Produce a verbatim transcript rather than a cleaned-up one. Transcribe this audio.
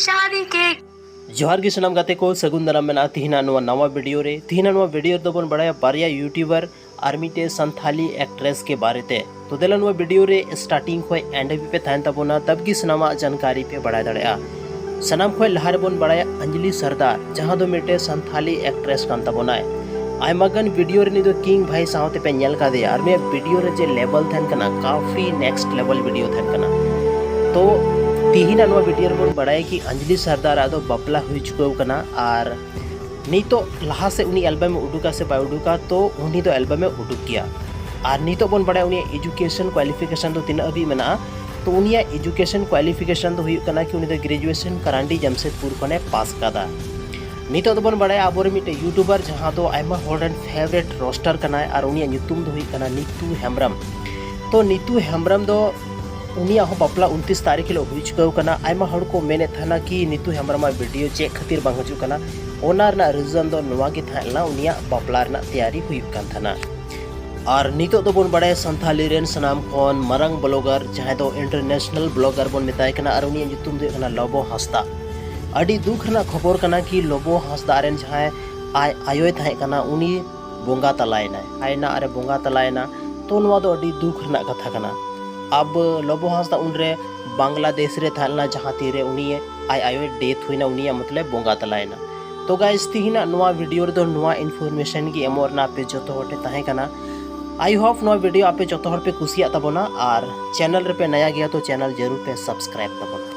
शादी के। जोहार ᱜᱮ ᱥᱟᱱᱟᱢ ᱜᱟᱛᱮ ᱠᱚ, ᱥᱟᱹᱜᱩᱱ ᱫᱟᱨᱟᱢ ᱢᱮᱱᱟᱜᱼᱟ ᱛᱤᱦᱤᱧᱟᱜ ᱱᱚᱣᱟ ᱱᱟᱣᱟ ᱵᱷᱤᱰᱤᱭᱳ ᱨᱮ᱾ ᱛᱤᱦᱤᱧᱟᱜ ᱱᱚᱣᱟ ᱵᱷᱤᱰᱤᱭᱳ ᱨᱮᱫᱚ ᱵᱚᱱ ᱵᱟᱲᱟᱭᱟ ᱵᱟᱨᱭᱟ ᱭᱩᱴᱩᱵᱟᱨ ᱟᱨ ᱢᱤᱫᱴᱮᱡ ᱥᱟᱱᱛᱷᱟᱞᱤ ᱮᱠᱴᱨᱮᱥ ᱠᱮ ᱵᱟᱨᱮ ᱛᱮ᱾ ᱛᱚ ᱫᱮᱞᱟ ᱱᱚᱣᱟ ᱵᱷᱤᱰᱤᱭᱳ ᱨᱮ ᱥᱴᱟᱨᱴᱤᱝ ᱠᱷᱚᱱ ᱮᱱᱰ ᱦᱟᱹᱵᱤᱡ ᱯᱮ ᱛᱟᱦᱮᱱ ᱛᱟᱵᱚᱱᱟ, ᱛᱟᱵ ᱜᱮ ᱥᱟᱱᱟᱢᱟᱜ ᱡᱟᱱᱠᱟᱨᱤ ᱯᱮ ᱵᱟᱲᱟᱭ ᱫᱟᱲᱮᱭᱟᱜᱼᱟ᱾ ᱥᱟᱱᱟᱢ ᱠᱷᱚᱱ ᱞᱟᱦᱟ ᱨᱮᱵᱚᱱ ᱵᱟᱲᱟᱭᱟ ᱟᱧᱡᱞᱤ ᱥᱟᱨᱫᱟᱨ, ᱡᱟᱦᱟᱸ ᱫᱚ ᱢᱤᱫᱴᱮᱡ ᱥᱟᱱᱛᱷᱟᱞᱤ ᱮᱠᱴᱨᱮᱥ ᱠᱟᱱ ᱛᱟᱵᱚᱱᱟᱭ᱾ ᱟᱭᱢᱟ ᱜᱟᱱ ᱵᱷᱤᱰᱤᱭᱳ ᱨᱮ ᱱᱩᱭ ᱫᱚ ᱠᱤᱝ ᱵᱷᱟᱭ ᱥᱟᱶ ᱛᱮᱯᱮ ᱧᱮᱞ ᱠᱟᱫᱮᱭᱟ, ᱟᱨ ᱱᱩᱭᱟᱜ ᱵᱷᱤᱰᱤᱭᱳ ᱨᱮ ᱡᱮ ᱞᱮᱵᱮᱞ ᱛᱟᱦᱮᱱ ᱠᱟᱱᱟ, ᱠᱟᱯᱷᱤ ᱱᱮᱠᱥᱴ ᱞᱮᱵᱮᱞ ᱵᱷᱤᱰᱤᱭᱳ ᱛᱟᱦᱮᱱ ᱠᱟᱱᱟ᱾ ᱛᱚ ᱛᱤᱦᱤᱧᱟᱜ ᱱᱚᱣᱟ ᱵᱷᱤᱰᱤᱭᱳ ᱨᱮᱵᱚᱱ ᱵᱟᱲᱟᱭᱟ ᱠᱤ ᱟᱧᱡᱞᱤ ᱥᱟᱨᱫᱟᱨᱟᱜ ᱫᱚ ᱵᱟᱯᱞᱟ ᱦᱩᱭ ᱪᱩᱠᱟᱹᱣ ᱠᱟᱱᱟ, ᱟᱨ ᱱᱤᱛᱚᱜ ᱞᱟᱦᱟ ᱥᱮᱫ ᱩᱱᱤ ᱮᱞᱵᱟᱢ ᱮ ᱩᱰᱩᱠᱟ ᱥᱮ ᱵᱟᱭ ᱩᱰᱩᱠᱟ, ᱛᱚ ᱩᱱᱤ ᱫᱚ ᱮᱞᱵᱟᱢ ᱮ ᱩᱰᱩᱠ ᱜᱮᱭᱟ᱾ ᱟᱨ ᱱᱤᱛᱚᱜ ᱵᱚᱱ ᱵᱟᱲᱟᱭᱟ ᱩᱱᱤᱭᱟᱜ ᱮᱡᱩᱠᱮᱥᱚᱱ ᱠᱣᱟᱞᱤᱯᱷᱤᱠᱮᱥᱚᱱ ᱫᱚ ᱛᱤᱱᱟᱹᱜ ᱦᱟᱹᱵᱤᱡ ᱢᱮᱱᱟᱜᱼᱟ᱾ ᱛᱚ ᱩᱱᱤᱭᱟᱜ ᱮᱡᱩᱠᱮᱥᱚᱱ ᱠᱣᱟᱞᱤᱯᱷᱤᱠᱮᱥᱚᱱ ᱫᱚ ᱦᱩᱭᱩᱜ ᱠᱟᱱᱟ ᱠᱤ ᱩᱱᱤ ᱫᱚ ᱜᱨᱮᱡᱩᱭᱮᱥᱚᱱ ᱠᱟᱨᱟᱱᱰᱤ ᱡᱟᱢᱥᱮᱫᱽᱯᱩᱨ ᱠᱷᱚᱱᱮ ᱯᱟᱥ ᱠᱟᱫᱟ᱾ ᱱᱤᱛᱚᱜ ᱫᱚᱵᱚᱱ ᱵᱟᱲᱟᱭᱟ ᱟᱵᱚᱨᱮᱱ ᱢᱤᱫᱴᱮᱡ ᱭᱩᱴᱩᱵᱟᱨ ᱡᱟᱦᱟᱸ ᱫᱚ ᱟᱭᱢᱟ ᱦᱚᱲ ᱨᱮᱱ ᱯᱷᱮᱵᱟᱨᱮᱴ ᱨᱳᱥᱴᱟᱨ ᱠᱟᱱᱟᱭ, ᱟᱨ ᱩᱱᱤᱭᱟᱜ ᱧᱩᱛᱩᱢ ᱫᱚ ᱦᱩᱭᱩᱜ ᱠᱟᱱᱟ ᱱᱤᱛᱩ ᱦᱮᱢᱵᱨᱚᱢ᱾ ᱛᱚ ᱱᱤᱛᱩ ᱦᱮᱢᱵᱨᱚᱢ ᱫᱚ ᱩᱱᱤᱭᱟᱜ ᱦᱚᱸ ᱵᱟᱯᱞᱟ ᱩᱱᱛᱨᱤᱥ ᱛᱟᱹᱨᱤᱠᱷ ᱦᱤᱞᱳᱜ ᱦᱩᱭ ᱪᱩᱠᱟᱹᱣ ᱠᱟᱱᱟ᱾ ᱟᱭᱢᱟ ᱦᱚᱲ ᱠᱚ ᱢᱮᱱᱮᱫ ᱛᱟᱦᱮᱱᱟ ᱠᱤ ᱱᱤᱛᱩ ᱦᱮᱢᱵᱨᱚᱢᱟᱜ ᱵᱷᱤᱰᱤᱭᱳ ᱪᱮᱫ ᱠᱷᱟᱹᱛᱤᱨ ᱵᱟᱝ ᱦᱤᱡᱩᱜ ᱠᱟᱱᱟ᱾ ᱚᱱᱟ ᱨᱮᱱᱟᱜ ᱨᱤᱡᱚᱱ ᱫᱚ ᱱᱚᱣᱟ ᱜᱮ ᱛᱟᱦᱮᱸ ᱞᱮᱱᱟ, ᱩᱱᱤᱭᱟᱜ ᱵᱟᱯᱞᱟ ᱨᱮᱱᱟᱜ ᱛᱮᱭᱟᱨᱤ ᱦᱩᱭᱩᱜ ᱠᱟᱱ ᱛᱟᱦᱮᱱᱟ᱾ ᱟᱨ ᱱᱤᱛᱚᱜ ᱫᱚᱵᱚᱱ ᱵᱟᱲᱟᱭᱟ ᱥᱟᱱᱛᱷᱟᱞᱤ ᱨᱮᱱ ᱥᱟᱱᱟᱢ ᱠᱷᱚᱱ ᱢᱟᱨᱟᱝ ᱵᱞᱚᱜᱟᱨ, ᱡᱟᱦᱟᱸᱭ ᱫᱚ ᱤᱱᱴᱟᱨᱱᱮᱥᱱᱟᱞ ᱵᱞᱚᱜᱟᱨ ᱵᱚᱱ ᱢᱮᱛᱟᱭ ᱠᱟᱱᱟ, ᱟᱨ ᱩᱱᱤᱭᱟᱜ ᱧᱩᱛᱩᱢ ᱫᱚ ᱦᱩᱭᱩᱜ ᱠᱟᱱᱟ ᱞᱚᱵᱚ ᱦᱟᱸᱥᱫᱟ᱾ ᱟᱹᱰᱤ ᱫᱩᱠ ᱨᱮᱱᱟᱜ ᱠᱷᱚᱵᱚᱨ ᱠᱟᱱᱟ ᱠᱤ ᱞᱚᱵᱚ ᱦᱟᱸᱥᱫᱟ ᱨᱮᱱ ᱡᱟᱦᱟᱸᱭ ᱟᱡ ᱟᱭᱳᱭ ᱛᱟᱦᱮᱸ ᱠᱟᱱᱟ, ᱩᱱᱤ ᱵᱚᱸᱜᱟ ᱛᱟᱞᱟᱭᱮᱱᱟᱭ, ᱟᱭᱱᱟ ᱨᱮ ᱵᱚᱸᱜᱟ ᱛᱟᱞᱟᱭᱮᱱᱟ᱾ ᱛᱚ ᱱᱚᱣᱟ ᱫᱚ ᱟᱹᱰᱤ ᱫᱩᱠ ᱨᱮᱱᱟᱜ ᱠᱟᱛᱷᱟ ᱠᱟᱱᱟ᱾ ᱟᱵ ᱞᱚᱵᱚ ᱦᱟᱸᱥᱫᱟ ᱩᱱᱨᱮ ᱵᱟᱝᱞᱟᱫᱮᱥ ᱨᱮ ᱛᱟᱦᱮᱸ ᱞᱮᱱᱟ, ᱡᱟᱦᱟᱸ ᱛᱤᱨᱮ ᱩᱱᱤ ᱟᱡ ᱟᱭᱳᱭ ᱰᱮᱛᱷ ᱦᱩᱭᱱᱟ, ᱩᱱᱤᱭᱟᱜ ᱢᱚᱛᱞᱚᱵ ᱵᱚᱸᱜᱟ ᱛᱟᱞᱟᱭᱮᱱᱟ᱾ ᱛᱚ ᱜᱟᱭᱥ, ᱛᱤᱦᱤᱧᱟᱜ ᱱᱚᱣᱟ ᱵᱷᱤᱰᱤᱭᱳ ᱨᱮᱫᱚ ᱱᱚᱣᱟ ᱤᱱᱯᱷᱚᱨᱢᱮᱥᱚᱱ ᱜᱮ ᱮᱢᱚᱜ ᱨᱮᱱᱟᱜ ᱟᱯᱮ ᱡᱚᱛᱚ ᱦᱚᱲ ᱴᱷᱮᱱ ᱛᱟᱦᱮᱸ ᱠᱟᱱᱟ᱾ ᱟᱭ ᱦᱳᱯ ᱱᱚᱣᱟ ᱵᱷᱤᱰᱤᱭᱳ ᱟᱯᱮ ᱡᱚᱛᱚ ᱦᱚᱲ ᱯᱮ ᱠᱩᱥᱤᱭᱟᱜ ᱛᱟᱵᱚᱱᱟ, ᱟᱨ ᱪᱮᱱᱮᱞ ᱨᱮᱯᱮ ᱱᱟᱭᱟ ᱜᱮᱭᱟ ᱛᱚ ᱪᱮᱱᱮᱞ ᱡᱟᱹᱨᱩᱲ ᱯᱮ ᱥᱟᱵᱥᱠᱨᱟᱭᱤᱵ ᱛᱟᱵᱚᱱᱟ᱾